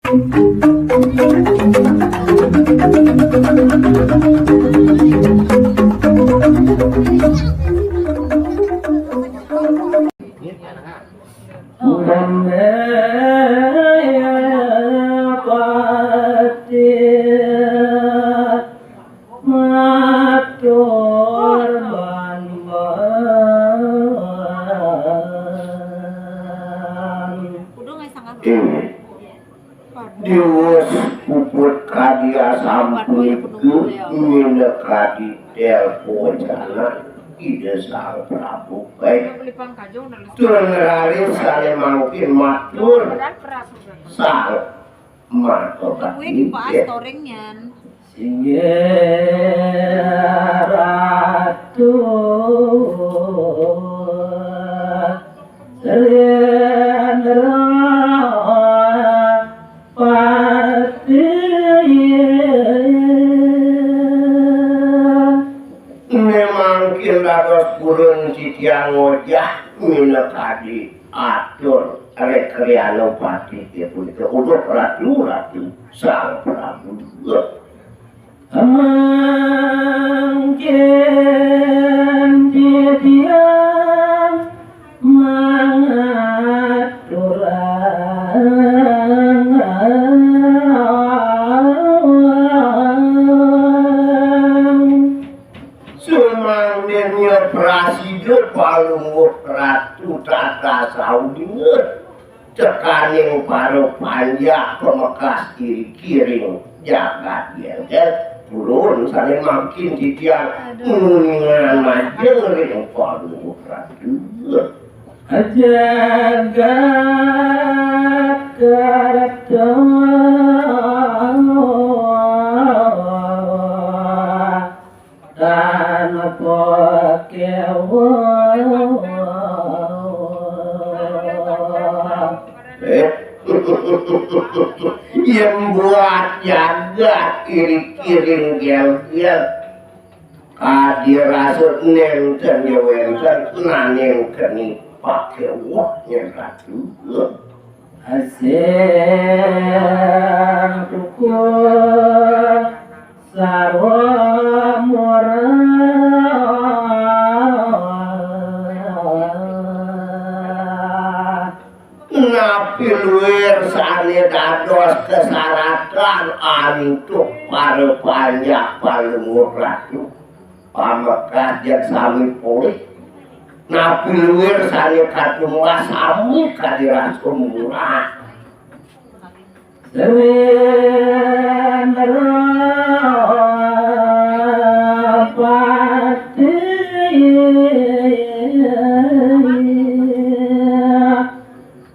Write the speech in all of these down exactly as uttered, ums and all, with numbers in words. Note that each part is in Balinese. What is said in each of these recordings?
Pati matur bambang. Kudu ngai sangga. Ing diwus puput kadi asampun iku minakadi telpo jana Ida Sang Prabu. Baik. Tur ngraris sane mangkin matur Sang Kuwi Matokati. Pas toreng nyen. Singgih Ratu Srendra Pati. Memangkin dados purun titiang ngojah minakadi atur rekreano pati punika. Uduh Ratu, Ratu Sang Prabu. Mangkin titiang mangaturang. Sumangdene prasida Palungguh Ratu Tata Saudinga tekaning para panjak pamekas iriki ring jagat Gelgel, purun sane mangkin titiang nguningan majeng ring Palungguh Ratu. Jagat Kerta. Tanpa kewa. Eh, yen buat jagat iring-iring gel-gel, kadi rasa nenten ya wenten, nanging keni pakewa nyen Ratu. Asih tukul sarwa murah. Napi luir sane dados kasaratan antuk para panjak Palungguh Ratu? Pamekas jeg sami polih. Napi luir sane katumbas sami kadi rasa murah. Srendra Pati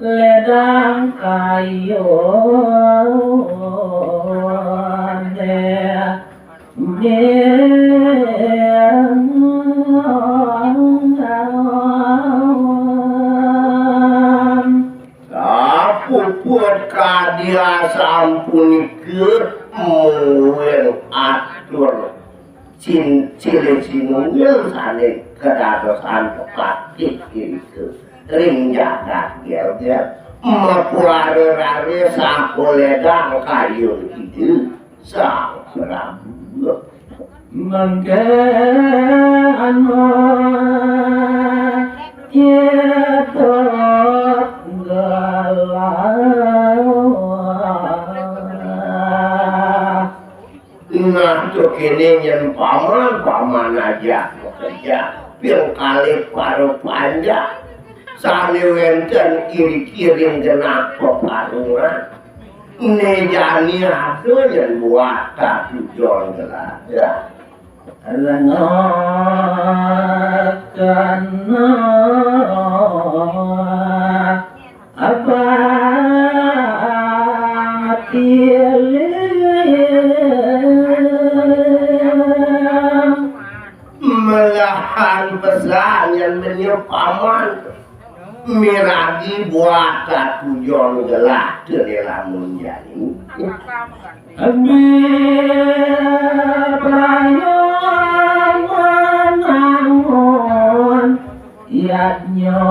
ledang kayune. Sapuput kadi asampunika mungguing atur cin-, silih sinunggil sane kadadosan pepatih irika ring jagat Gelgel, mapuara raris sakoledang kayun Ida Sang Prabu. Mangke anu kita gelah. Nah, to kene nyen paman, paman aja kerja. Ping kalih para panjak sane wenten iring-iring genah peparungan. Ne jani ada yen buat tatujon gelada. Rengok kena abang pilih. Melahan pesan yang menyupaman. Miragi buat tatujon gelah teu lamun jani. Abi prayoman angon yadnya.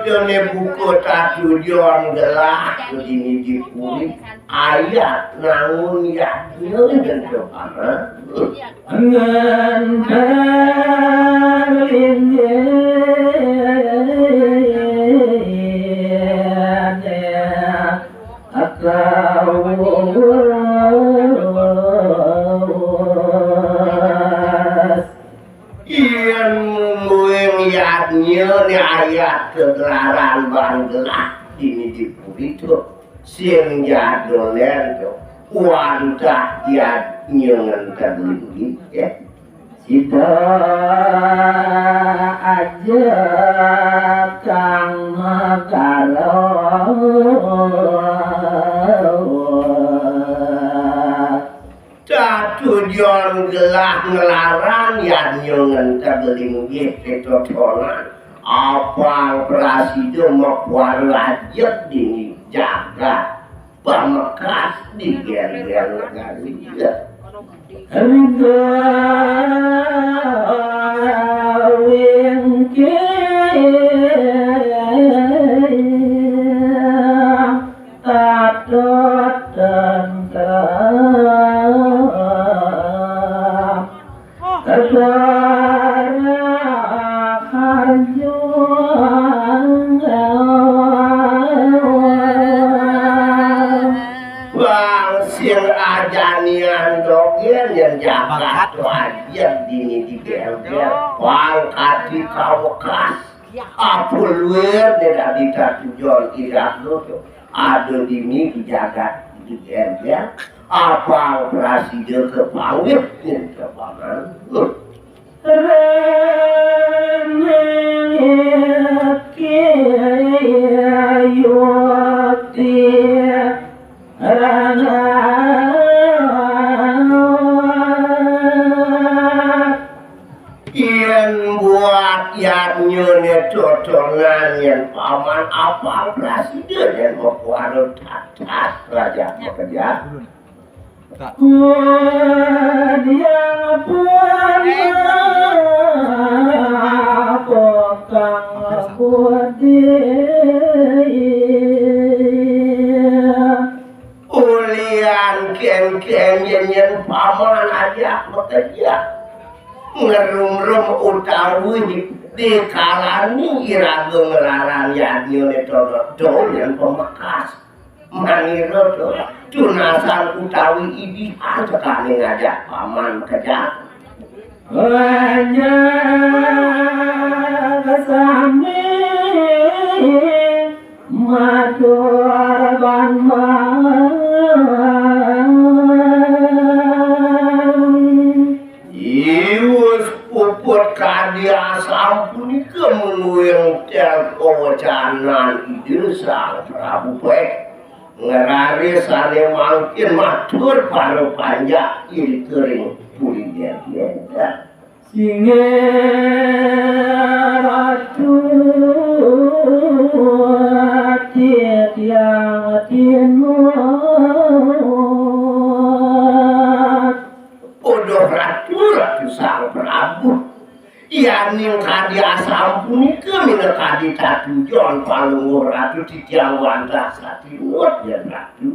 Dene buka tatujon gelah dini di puri, ayat nangun yadnya nyentuh anak. Ngantar linggih Yén mungguing yadnya ni ayat kegelaran banggelah dini di puri tu. Sing jadolen tu. Wantah yadnya ngenteg linggih, ya. Sida aja kang magara. Tatujon gelah nglarang yadnya ngenteg linggih pitotonan. Apang prasida makuara ajeg dini jagat pamekas di gén-gén negari. Rida wingking. Tata tentrem. Tata raharjo. Bang sing ajanian dogén yén jagat tu ajeg dini di gén-gén. Bang kati kawekas. Apa luir né dadi tatujon iraga tu. Ada dini di jagat di gén-gén. Apa prasida kepawit nyen kepangan. Reneng iki yukti. Yén buat yadnya né totonan yén paman apang prasida yén makuara tatas raja makejang. Kudiang pun apa kang budi. Ulian kén-kén yén-yén paman ajak makejang. Ngerumrum utawi di, dikalani iraga nglarang yadnya né totonan yén pamekas. Manira to, tunasan utawi idihan tekaning ajak paman makejang. Banjar sami matur ban. Iwus puput kadi asapunika mungguing tel kawecanan Ida Sang Prabu Pek. Ngraris sané mangkin matur para panjak irika ring puri Jagya. Singgih Ratu titiang tinut. Uduh Ratu, Ratu Sang Prabu. Yaning kadi asapunika minakadi tatujon Palungguh Ratu titiang wantah satinut yén Ratu.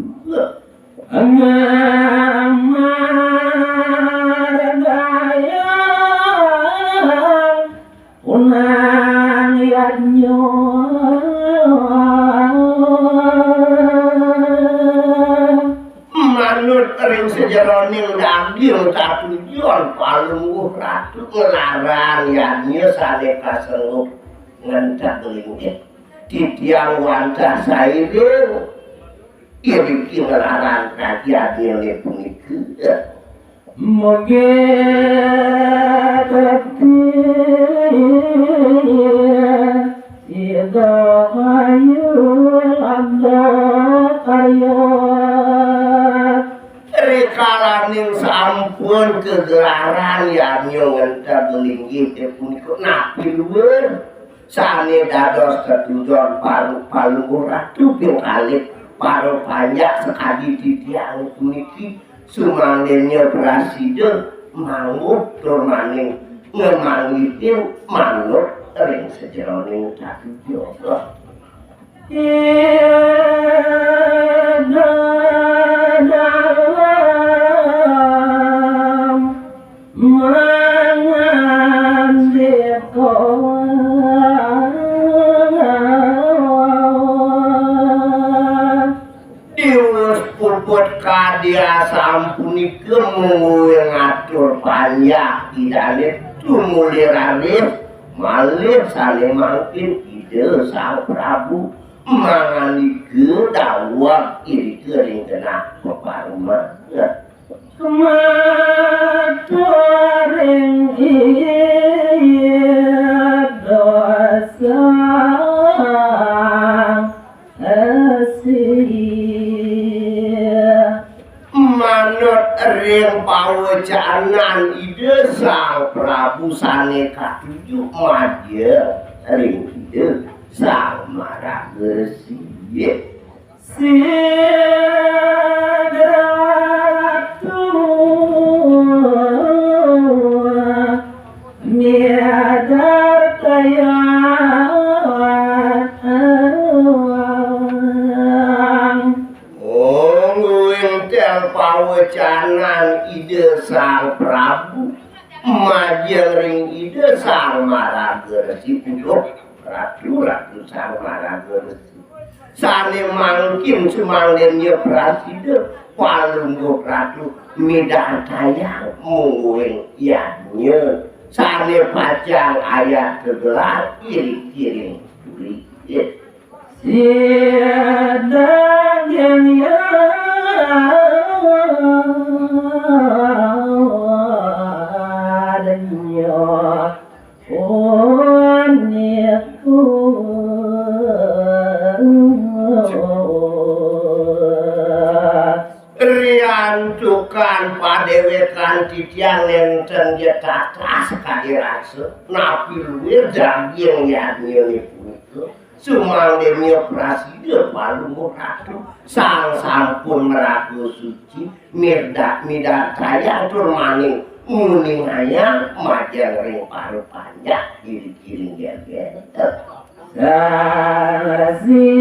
Ngamargayang unang yadnya. Manut ring sajeroning daging tatujon Palungguh Ratu nglarang yadnya sané kasengguh ngenteg linggih. Titiang wantah sairing iriki nglarang kadi yadnyané punika. Mugi bekti sida payu labda karya. Rikalaning sampun kagelaran yadnya ngenteg linggih punika napi luir sané dados tetujon paru-, Palungguh Ratu ping kalih para panjak sakadi titiang puniki. Sumangginya prasida mangguh tur maning ngemanggihin manut ring sajeroning katujuh. Diwus puput kadi asampunika mungguing atur panjak Idane tumuli raris malih sane mangkin Ida Sang Prabu mangandika daweg irika ring genah pepareman. Maturing Ida Sang Resi. Manut ring pawecanan Ida Sang Prabu sane katuju majeng ring Ida Sang Maraga Resi. Sigratu midartayang. Mungguing tel pawecanan Ida Sang Prabu majeng ring Ida Sang Maraga Resi, Ratu, Ratu Sang Maraga Resi. Sane mangkin sumangdenya prasida Palungguh Ratu midartayang mungguing yadnya sane pacang ayat gegelar iring-iring tuli. Sidaging yadnya punika. Riantukan padewekan titiang nenten ja tatas kadi rasa, napi luir daging yadnyane punika. Sumangdenya prasida Palungguh Ratu, sang sampun maraga suci, mirda-, midartayang tur maning nguningayang majeng ring para panjak iring-iring geger. Sang Resi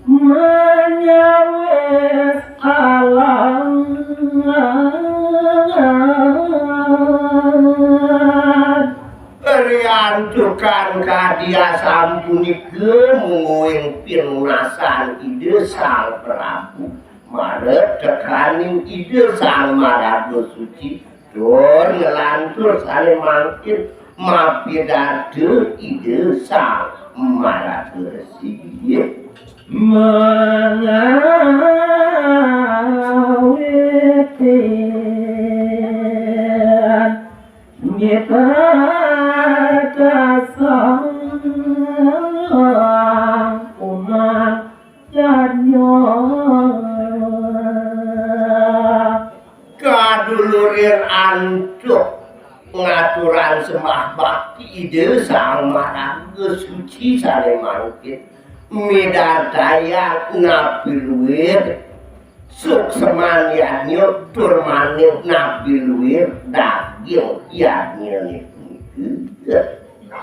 manyawis alam. Riantukan kadi asampunika mungguing pinunasan Ida Sang Prabu marep tekaning Ida Sang Maraga Suci, tur nglantur sane mangkin mapidarta Ida Sang Maraga Resi. Mangawitin mipatasang umat yadnya. Kadulurin antuk ngaturang sembah bakti Ida Sang Maraga Suci sane mangkin midartayang napi luir sukseman yadnya tur maning napi luir daging yadnyane punika.